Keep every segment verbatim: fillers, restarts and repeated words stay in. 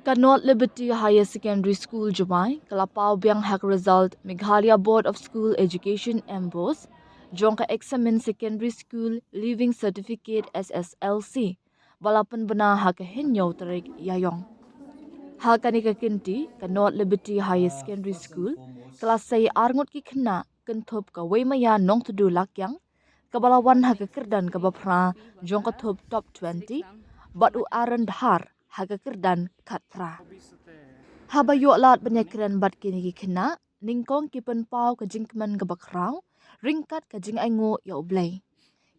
Ka North Liberty Higher Secondary School Jowai ka la paw biang ha ka result Meghalaya Board of School Education, MBOSE, jong ka Examen Secondary School Leaving Certificate, SSLC, ba la pynbna ha ka hynñiew tarik Ïaïong. Ha kane ka kynti, ka North Liberty Higher Secondary School ka la sei arngut ki khynnah, kynthup ka Weimaïa Nongtdu Lakiang, kaba la wan ha ka kyrdan kaba phra jong ka thup top twenty, bad u Aaron Dhar ha ka kyrdan khatphra. Haba ïoh lad ban ïakren bad kine ki khynnah, nyngkong ki pynpaw ka jingkmen kaba khraw ryngkat ka jingainguh ïa U Blei.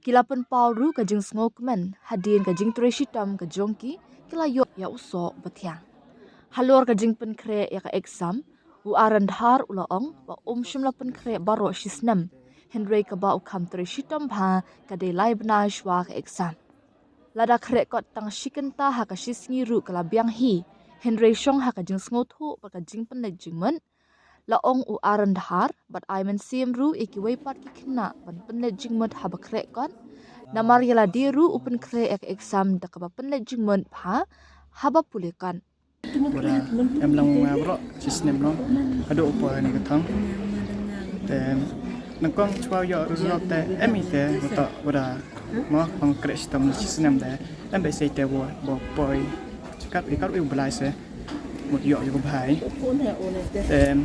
Ki la pynpaw ruh ka jingsngewkmen hadien ka jingtrei shitom ka jong ki, ki la ïoh ïa u soh bathiang. Halor ka jingpynkhreh ïa ka exam, u Aaron Dhar u la ong ba um shym la pynkhreh baroh shi snem, hynrei kaba u kham trei shitom bha ka dei lai bnai shuwa ka exam. Lada khreh kot tang shi kynta ha ka shi sngi ruh ka la biang hi, hynrei shong ha ka jingsngewthuh bad ka jingpynleit jingmut. La ong u Aaron Dhar, bad ai mynsiem ruh ïa kiwei pat ki khynnah ban pynleit jingmut haba khreh kot. Namar ïa lade ruh u pynkhreh ïa ka exam da kaba pynleit jingmut bha haba pule kot. Bad em lang ma baroh shi snem noh haduh u poi ha kane ka thong. Te nyngkong shuwa ïoh result te em hi te, bad bad mo, pang khreh shitom shi snem te em beit sei te, bad bad poi. Kat ïa kat ïa U Blei se mut ïoh ïa ka bha. Em,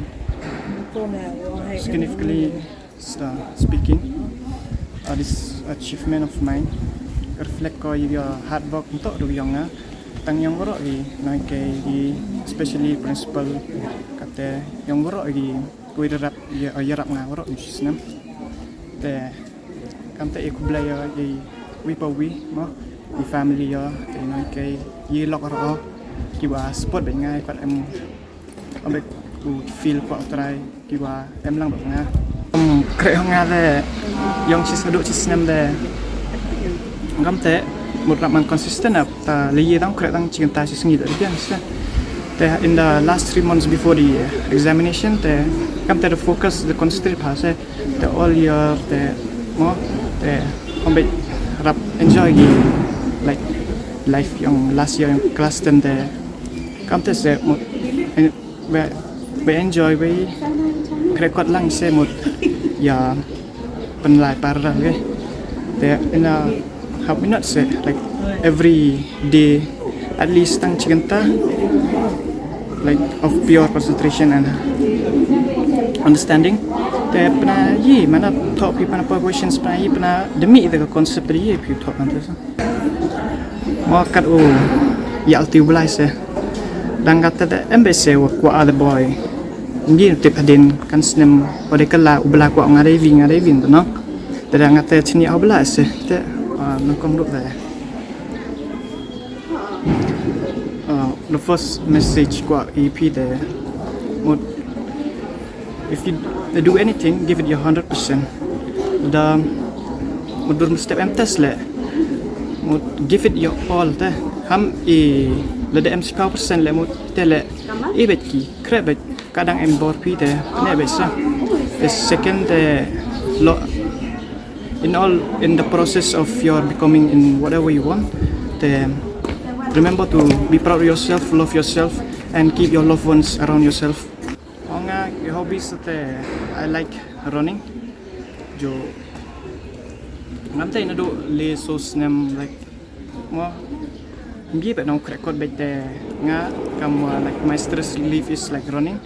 significantly, uh, speaking, uh, this achievement of mine reflect ko ïa ka hard work, ym tang ruh yong nga, tang yong baroh ki nonghikai, ki, especially principal, kata yong baroh ki, kiwei ïarap, ïa, ïarap nga baroh ïa shi snem. Te kam te i khublei ïa i, wi pa wi mo, i family ïa, te i nonghikai, i lok baroh kiba support bad nga, i pat em, ym bad u feel kwah u trai, kiba em lang bad nga. Em, khreh hong nga te yong shi snem, haduh shi snem te ngam te mut rap man consistent ap, ta lei dang khreh tang shi kynta shi sngi te biang shi. Te in the last three months before the examination te kam te the focus, the concentrate bha shi. Te all year te mo, te ym bad rap enjoy ki, like, life yong last year yong class ten te kam te shi mut, en-, ba, ba enjoy, ba khreh kot lang shi mut ïa pynlait parallel ke. Te ina Have we not said, like, every day at least tang shi kynta, like, of pure concentration and understanding? Te pynïaid, mana thoh phi, mana poi questions, pynïaid, pynïaid demi the concept ïa phi thoh kan te. Mo kat u ïa alti u Blai shi. Dang kata te em bad shi wa kwah the boy. Ngi tip hadien kan snem, o de kala u Blai kwah nga dei wi, nga dei wi, no? Te dang kata chini u Blai shi. Te, ah, nyngkong ruh te. Ah, the first message kwah ïa phi te, mut, if you do anything, give it your hundred percent. Da mut dur mut step em test leh, mut give it your all te. Ham i lada em siphew percent leh mut te leh, i bad ki khreh bad ka dang em bor phi te, ne bad sa. The second te, lo, in all, in the process of your becoming in whatever you want, te, remember to be proud of yourself, love yourself, and keep your loved ones around yourself. Ong nga ki hobbies te, I like running. Jo ngam te naduh le so snem, like, mo, ngi bad nong khreh kot bad te nga kam, uh, like, my stress relief is like running.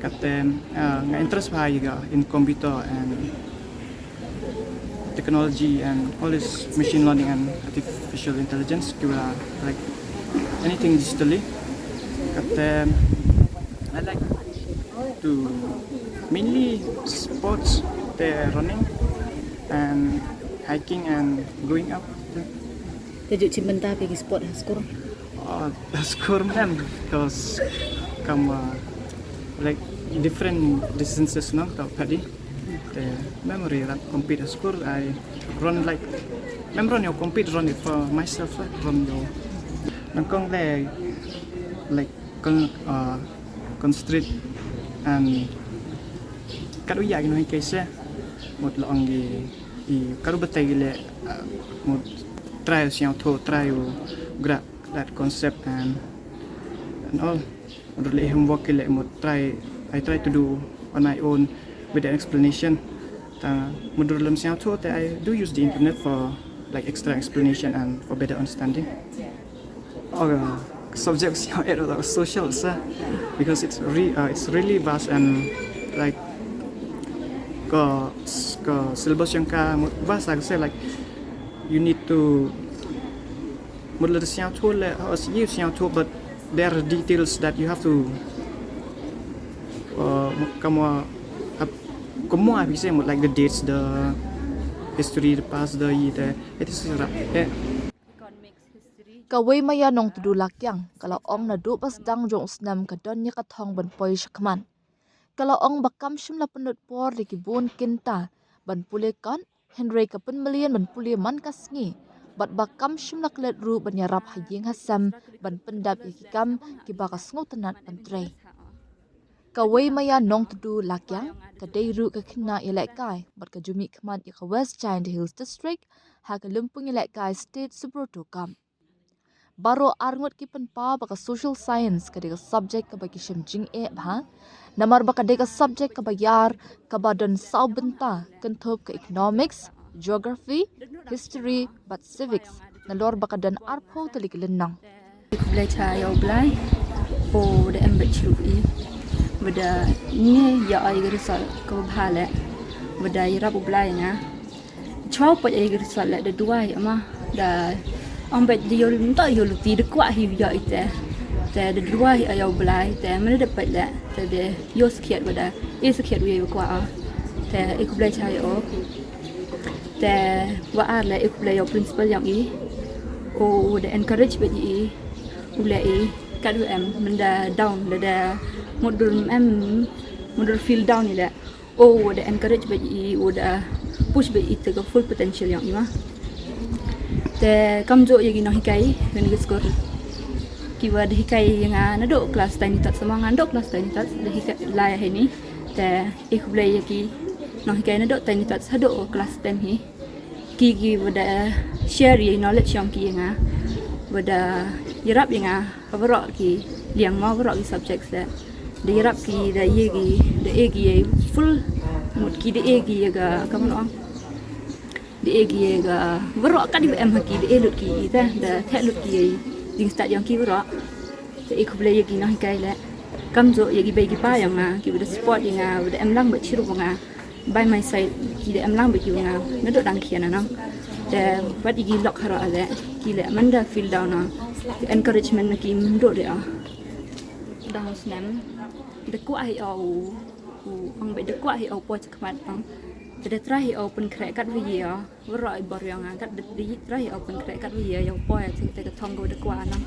Kata, uh, nga interest bha ïa ka in computer and technology and all this machine learning and artificial intelligence, kiba, like, anything digitally. Kata, I like to mainly sports, te running and hiking and going up. Te ju chim bynta phi ki sport ha skur? Uh, ha skur mem, 'cause kam, uh, like, different distances, no, to padi. The memory that compete ha skur, I run, like, mem run ïa u compete, run ïa u for myself, like, run ïa u. Nyngkong te, like, con-, uh, concentrate and katba ïa ki nonghikai shi, mut la ong ki, i katba batai ki leh, uh, mut try u sngewthuh, try u grab that concept and and all. Mut ruh leh homework ki leh mut try, I try to do on my own with an explanation. Ta mut ruh lem sngewthuh te I do use the internet for like extra explanation and for better understanding. Or uh, subject sngewthuh social sa, because it's re, uh, it's really vast and like ka ka syllabus jong ka mut vast, I say, like you need to mut leh sngewthuh leh, uh, you sngewthuh, but there are details that you have to uh, ka mut uh, ka mut I say mut like the dates, the history, the past, the year, the it is rap. Eh. Kawei maya Nongtdu Lakiang ka la ong naduh ba sdang jong u snem ka don ïa ka thong ban poi shakhmat. Ka la ong ba kam shym la pynlut por da ki bun kynta ban pule kot, hynrei ka pynmlien ban pule man ka sngi, bad ba kam shym la klet ruh ban ïarap ha ïing ha sem ban pyndap ïa ki kam kiba ka sngewtynnat ban trei. Kawei maya Nongtdu Lakiang ka dei ruh ka khynnah ïalehkai bad ka ju mihkhmat ïa ka West Jaintia Hills District ha ka lympung ïalehkai State Subroto Cup. Baroh arngut ki pynpaw ba ka social science ka dei ka subject kaba ki shem jingeh bha, namar ba ka dei ka subject kaba ïar, kaba don saw bynta, kynthup ka economics, geography, history bad civics, nalor ba ka don arphew tylli ki lynnong. Khublei cha ïa u Blai, u da em bad shuh i, ba da ngi ïa ai ka result kaba bha leh, ba da ïarap u Blai nga. Chwa pat ai ka result leh da duwai ama, da ong bad da ïoh nto ïoh luti da kwah hi ïa i te. Te da duwai ïa u Blai te, mane da pat leh te da ïoh skhiat ba da, i skhiat wi ba kwah. Te i khublei cha ïa u. Te wa ar leh i khublei ïa u principal yong i, u da encourage bad i, u leh i kat u em mynda down, da da mut dur em, mut dur feel down i leh, u da encourage bad i, u da push bad i te ka full potential yong i ma. Te kamjooh ïa ki nonghikai kane ka skul, kiwa da hikai ïa nga naduh klas tiny tots, ma nga naduh klas tiny tots da hikai lai ha ini. Te i khublei ïa ki nonghikai naduh tiny tots haduh klas ten hi. Ki kiwa da share ïa i knowledge yong ki ïa nga, wa da ïarap ïa nga ha waroh ki liang, ma waroh ki subjects leh. Da ïarap ki, da ïa ki, da e ki ïa full, mut ki da e ki ïa ka, ka mano ong, da e ki ïa ka waroh kat iba em ha ki, da e lut ki i te, da theh lut ki ïa i jingstad yong ki waroh. Te i khublei ïa ki nonghikai leh, kamjooh ïa ki bei ki pa yong nga kiwa da support ïa nga, wa da em lang bad chirup wa nga, by my side, ki da em lang bad ki wa nga naduh dang khian na nang. Te wat ïa ki lok haroh leh, ki leh mynda feel down na, encouragement na ki mynduh de ah. Dang u snem da kwah hi o, u ong bad da kwah hi o poi chakhmat ong. Te da try hi o pynkhreh kat wa ïa o, waroh i bor yong nga, kat da try hi o pynkhreh kat wa ïa o poi te, te ka thong ko da kwah na.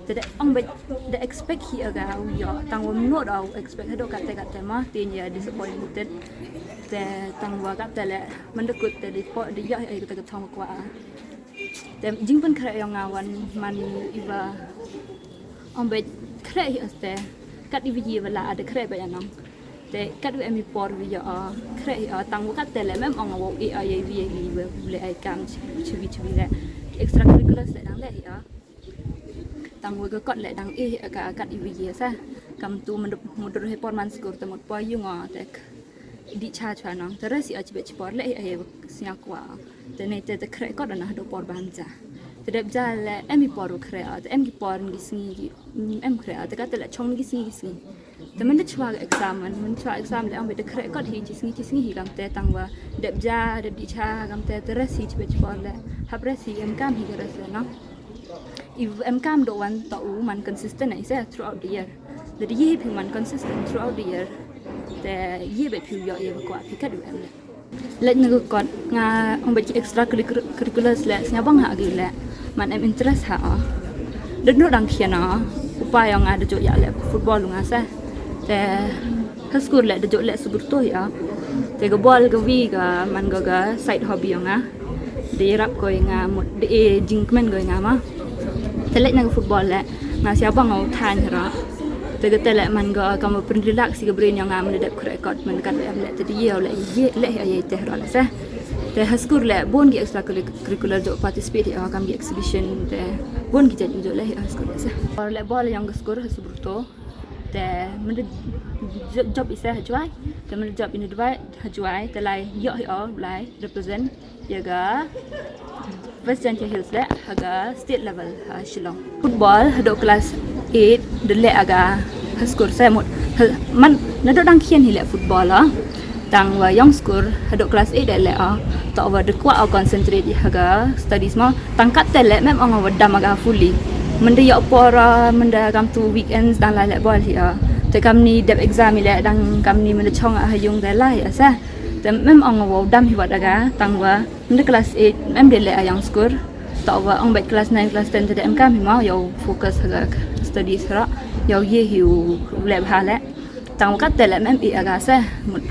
Te da ong bad da expect hi o ka u ïoh, tang wa mno da u expect haduh kat te kat te ma, tin ïa disappointed. Te tang wa kat te leh mynda kut te da poi da ïoh hi o te ka thong kwah. Te jingpynkhreh yong nga wan man iwa ong bad khreh hi o te, kat iwa ïa wa la da khreh bad ïa nong. Te kat wa em i por wi ïa o khreh hi o, tang wa kat te leh mem ong wa i o ïa wi ïa wi wa leh ai kam chiwi chiwi leh, extracurriculars leh dang leh hi o. Tang wa ka kot leh dang i hi o ka kat iwa ïa sa. Kam tu mut dur hi por man skur te mut poi ïung o te dih cha chwa nong, te rest hi o chibit chipor leh hi o ïa sngewkwah. Te ne te te khreh kot na haduh por ban ja. Te dep ja leh em i por u khreh o, te em ki por ngi sngi ki em khreh o, te ka te leh chong ngi sngi ki sngi. Te mynda chwa ka exam, mynda chwa exam leh ong bad te khreh kot hi chi sngi chi sngi hi, kam te tang wa dep ja, dep dih cha, kam te te rest hi chibit chipor leh, hap rest hi, em kam hi ka rest leh nong. I em kam do wan to u man consistent na i se throughout the year. Da di hi phi man consistent throughout the year. Te ïa bad phi ïoh ïa ba kwah phi kat u em leh. Leh na ka kot nga ong bad ki extracurriculars leh sngewbang ha ki leh. Man em interest ha o. Da no dang khian o. U pa yong nga da jooh ïa leh football u nga sa. Te ha skur leh da jooh leh subur to ïa. Te ka bol ka wi ka man ka ka side hobby yong nga. Da ïarap ko ïa nga mut da e jingkmen ko ïa nga ma. Te leh na ka football leh nga sngewbang o than hera. Te ka te leh man ka kam pyn relax ïa ka brain yong nga man da dep khreh kot man kat leh em leh te da ïa leh ïa leh ïa te hera leh sa. Te ha skur leh bun ki extracurricular jong participate hi, kam ki exhibition te bun ki jait jong leh hi ha skur leh sa. Por leh bol yong ka skur ha Subroto. Te mynda jop isa ha Jowai. Te mynda jop ina Dubai ha Jowai te lai yoh hi o lai represent ya ka West Jaintia Hills leh ha ka state level ha Shillong. Football haduh class eight da leh aga ha skur sa mut. Man naduh dang khian hi leh football o. Tang wa yong skur haduh class eight da leh o. Toh wa da kwah o concentrate ha ka studies mo. Tang kat te leh mem ong wa dam aga fully. Mynda yoh por o, mynda kam tu weekends dang lai leh bol hi o. Te kam ni dep exam hi leh dang kam ni mynda chong ha yung da lai asa. Te mem ong wa dam hi wa daga tang wa Nda class eight em de leh a yong skur. Toh wa ong bad class nine, class ten te de em kam hi mo yow focus ha ka studies ro. Yow ye hi u leh bha leh. Tang wa kat te leh em i aga se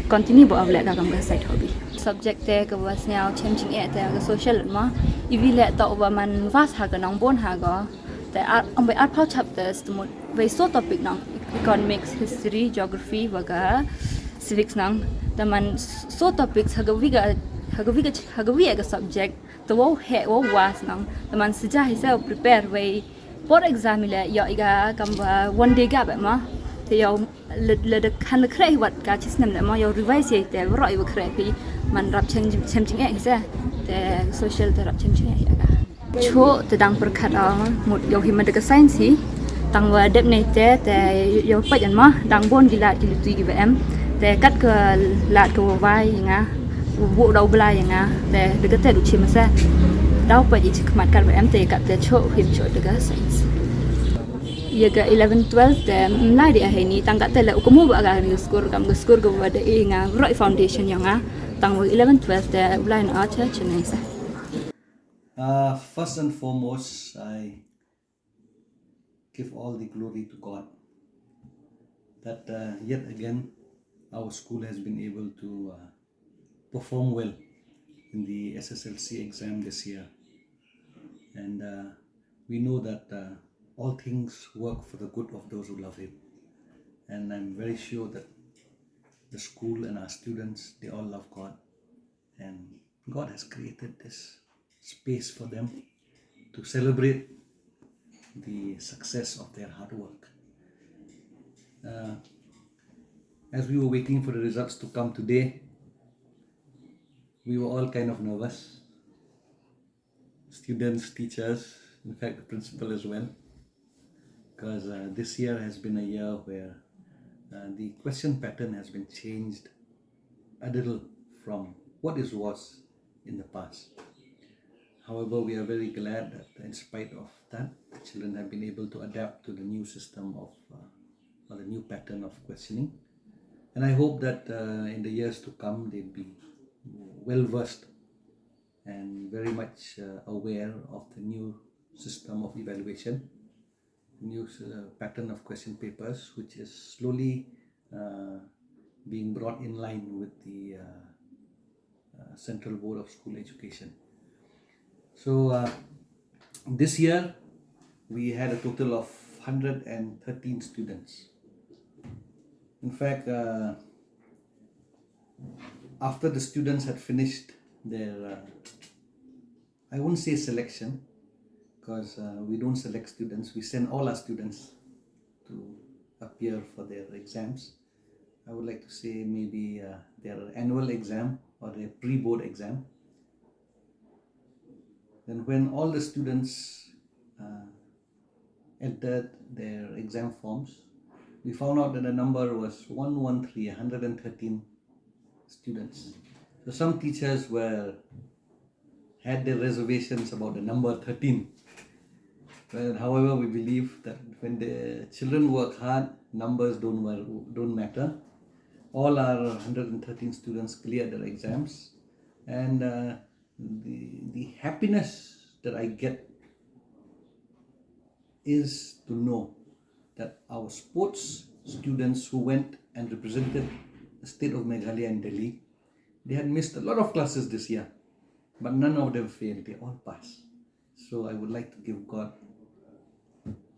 continue bo leh ka kam ka side hobby. Subject te ka wa sniaw chem ching e te ka social mo. I wi leh toh wa man vas ha ka nong bon ha go. Te ar ong bad ar phaw chapters te mut wei so topic nong economics, history, geography wa ka civics nong. Te man so topics ha ka wi ka ha ka wi ka ha ka wi ka subject. Te wow heh wow was nong. Te man sija hi se prepare wei por exam i leh yow i ga kam wa one day ga ba ma. Te yow le le de kan le khreh wat ka chisnem le ma yow revise ye te ro i wa khreh pi man rap chen chen ching eh hi se. Te social te rap chen ching eh hi aga. Cho te dang perkhat a mut yow hi ma de ka science hi. Tang wa dep nei te te yow pait an ma dang bon ki lad ki luti ki wa em. Te kat ka lad ka wa wai nga. Wo daw bla ya nga te de ka te du chi ma se. Daw pait i chi khmat kat wa em te kat te cho him cho de ka science. Ya ka eleven twelve te mlai de a heni tang kat te le u kumu ba ga ni skur kam ga skur ga wa de i nga roi foundation ya nga. Tang wa eleven twelve te u lai na a cha cha nei se. Uh, first and foremost, I give all the glory to God that uh, yet again our school has been able to uh, perform well in the S S L C exam this year. And uh, we know that uh, all things work for the good of those who love Him. And I'm very sure that the school and our students, they all love God. And God has created this space for them to celebrate the success of their hard work. Uh, as we were waiting for the results to come today, we were all kind of nervous. Students, teachers, in fact, the principal as well. Because uh, this year has been a year where uh, the question pattern has been changed a little from what it was in the past. However, we are very glad that in spite of that, the children have been able to adapt to the new system of uh, or the new pattern of questioning. And I hope that uh, in the years to come, they'll be well versed and very much uh, aware of the new system of evaluation, new uh, pattern of question papers, which is slowly uh, being brought in line with the uh, uh, Central Board of School Education. So uh, this year, we had a total of one hundred thirteen students. In fact, uh, after the students had finished their, uh, I won't say selection, because uh, we don't select students, we send all our students to appear for their exams. I would like to say maybe uh, their annual exam or their pre board exam. Then, when all the students uh, entered their exam forms, we found out that the number was one one three, one hundred thirteen students. So, some teachers were had their reservations about the number thirteen. Well, however, we believe that when the children work hard, numbers don't, don't matter. All our one hundred thirteen students cleared their exams, and uh, the, the happiness that I get is to know that our sports students who went and represented the state of Meghalaya in Delhi, they had missed a lot of classes this year, but none of them failed, they all passed. So I would like to give God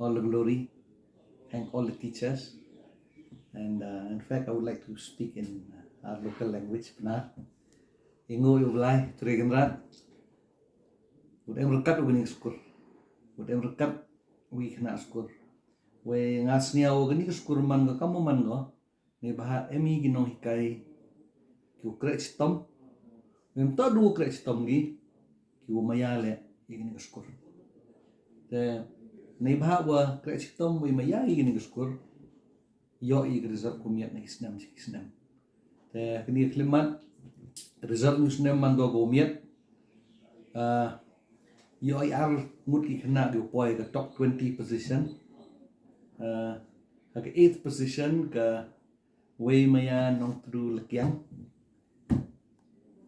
all the glory, thank all the teachers, and uh, in fact, I would like to speak in uh, our local language, Pnar. Ïa ngi u Blai, Trai Kynrad. Wat em ryngkat u kane ka skur. Wat em ryngkat u khynnah skur. Wei nga sngew u kane ka skur man ka kam u man ka. Neibhah em i ki nonghikai ki u kreh chitom. Wei ym toh du u kreh chitom ki, ki u maïa leh ïa kane ka skur. Te neibhah u kreh chitom wei maïa ïa kane ka skur, ïoh i ka result ka miat na ki snem sha ki snem. Te kane ka khyllipmat, result u snem man ka ka miat. Ah, ïoh i ar ngut ki khynnah ki u poi ka top twenty position. Ah, ha ka eighth position ka Wei Maïa Nongtdu Lakiang.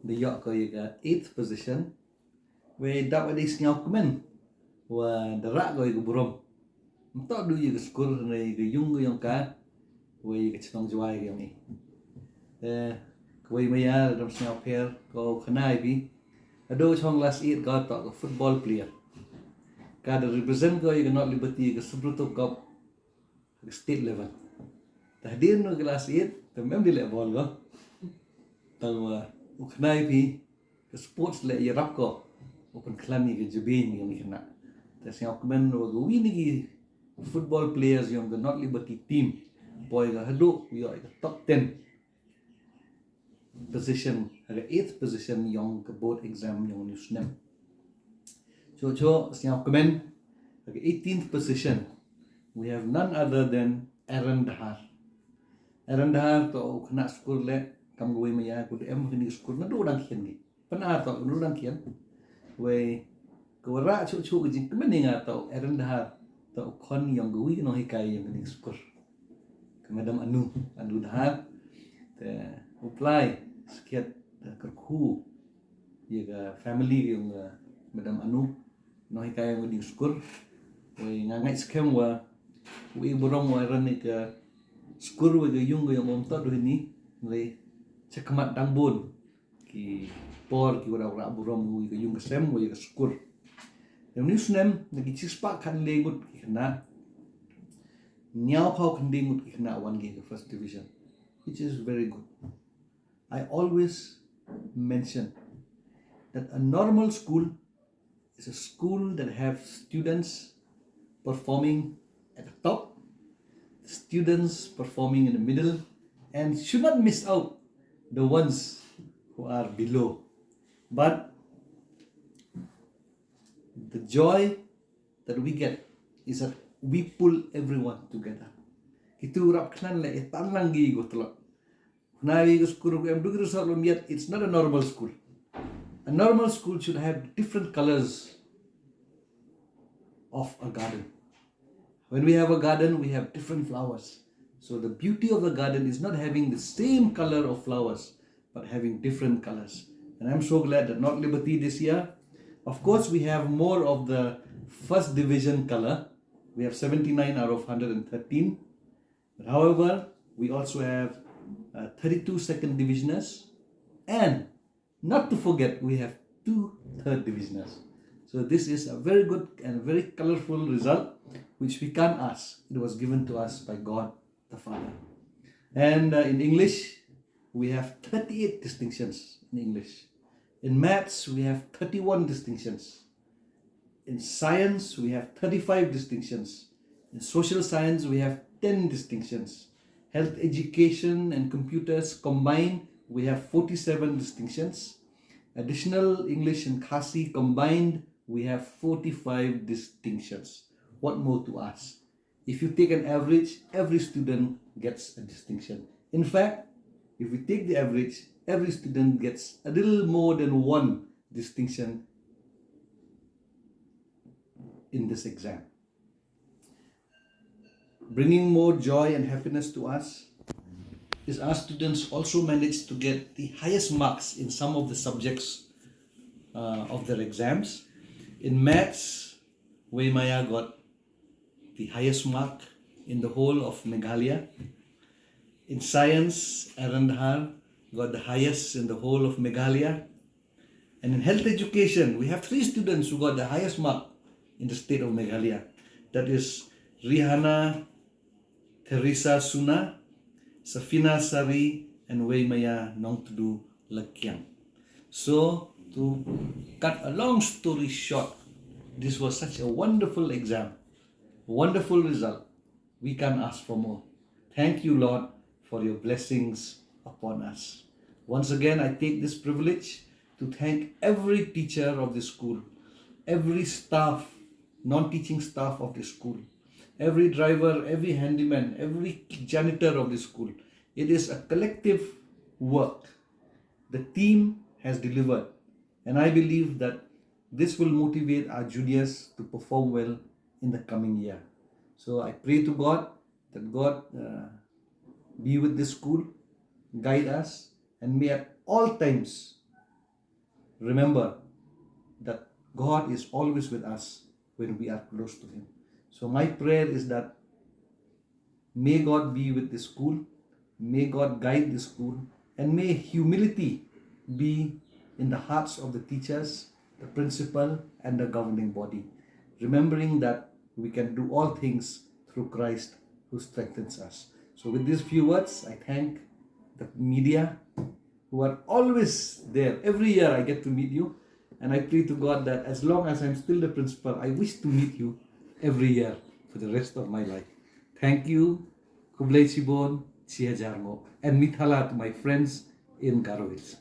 Da ïoh ko ïa ka eighth position. Wei dap a dei sngewkmen wa da rah ko ïa ka burom. Ym toh du ïa ka skur ne ïa ka ïung ka ïong ka, wei ïa ka chnong Jwai ka ïong i. Eh, ka Wei Maïa da dang sngewpher ko khana i bi. Ado chong last eight ka toh ka football player. Ka da represent ko ïa ka North Liberty ka Subroto Cup state level. Te hadien u class eight te mem di leh bol ko. Tang wa u khnai phi ka sports leh ïarap ko u pynkhlaiñ ïa ka jabieng ïa ki khynnah. Te sngewkmen wa ka wi na ki football players ïong ka North Liberty team poi ka haduh u ïoh ïa ka top ten position, ha ka eighth position ïong ka board exam ïong u snem. Cho cho sngewkmen, ha ka eighteenth position we have none other than Aaron Dahar. Aaron Dahar toh u khynnah skur leh kam ka Wei Maïa, ka da em ha kane ka skur naduh dang khian ki. Pynah toh naduh dang khian. Wei ka wa rah cho cho ka jingkmen ïa nga toh Aaron Dahar toh u khon ïong ka wi ka nonghikai ïong kane ka skur, ka Madam Anu, Anu Dahar. Te u Blai sakhiat, te kyrkhu ïa ka family ïong ka Madam Anu, nonghikai ïong kane ka skur. Wei nga ngeit skhem wa u i burom wa Aaron ïa ka skur wei ka ïung ka ïong, ym toh du hini, wei cha khmat dang bun ki por ki wa da rah burom ïa ka ïung ka sem wei ka skur. Ïa une u snem na ki chispah khatlai ngut ki khynnah, hynñiewphew khyndai ngut ki khynnah wan ki ha ka first division, which is very good. I always mention that a normal school is a school that have students performing at the top, students performing in the middle, and should not miss out the ones who are below. But the joy that we get is that we pull everyone together. Kitu rap klan le itan lang gi go telok. Nai ka skur em duk result lum yet, it's not a normal school. A normal school should have different colors of a garden. When we have a garden, we have different flowers. So the beauty of the garden is not having the same color of flowers, but having different colors. And I'm so glad that North Liberty this year, of course, we have more of the first division color. We have seventy-nine out of one hundred thirteen. But however, we also have uh, thirty-two second divisioners, and not to forget, we have two third divisioners. So this is a very good and very colorful result, which we can't ask. It was given to us by God the Father. And uh, in English, we have thirty-eight distinctions in English. In maths, we have thirty-one distinctions. In science, we have thirty-five distinctions. In social science, we have ten distinctions. Health, education, and computers combined, we have forty-seven distinctions. Additional English and Khasi combined, we have forty-five distinctions. What more to ask? If you take an average, every student gets a distinction. In fact, if we take the average, every student gets a little more than one distinction in this exam. Bringing more joy and happiness to us is our students also managed to get the highest marks in some of the subjects uh, of their exams. In maths, Wei Maya got the highest mark in the whole of Meghalaya. In science, Aaron Dhar got the highest in the whole of Meghalaya. And in health education, we have three students who got the highest mark in the state of Meghalaya. That is Rihana Theresa Suna, Safina Sari, and Wei Maya Nongtdu Lakiang. So, to cut a long story short, this was such a wonderful exam, wonderful result. We can't ask for more. Thank you, Lord, for your blessings upon us. Once again, I take this privilege to thank every teacher of the school, every staff, non teaching staff of the school, every driver, every handyman, every janitor of the school. It is a collective work the team has delivered. And I believe that this will motivate our juniors to perform well in the coming year. So I pray to God that God uh, be with this school, guide us, and may at all times remember that God is always with us when we are close to Him. So my prayer is that may God be with this school, may God guide this school, and may humility be in the hearts of the teachers, the principal, and the governing body, remembering that we can do all things through Christ who strengthens us. So, with these few words, I thank the media who are always there. Every year I get to meet you, and I pray to God that as long as I'm still the principal, I wish to meet you every year for the rest of my life. Thank you. Khublei shibun, chi hajar nguh. And mithala to my friends in Garo Hills.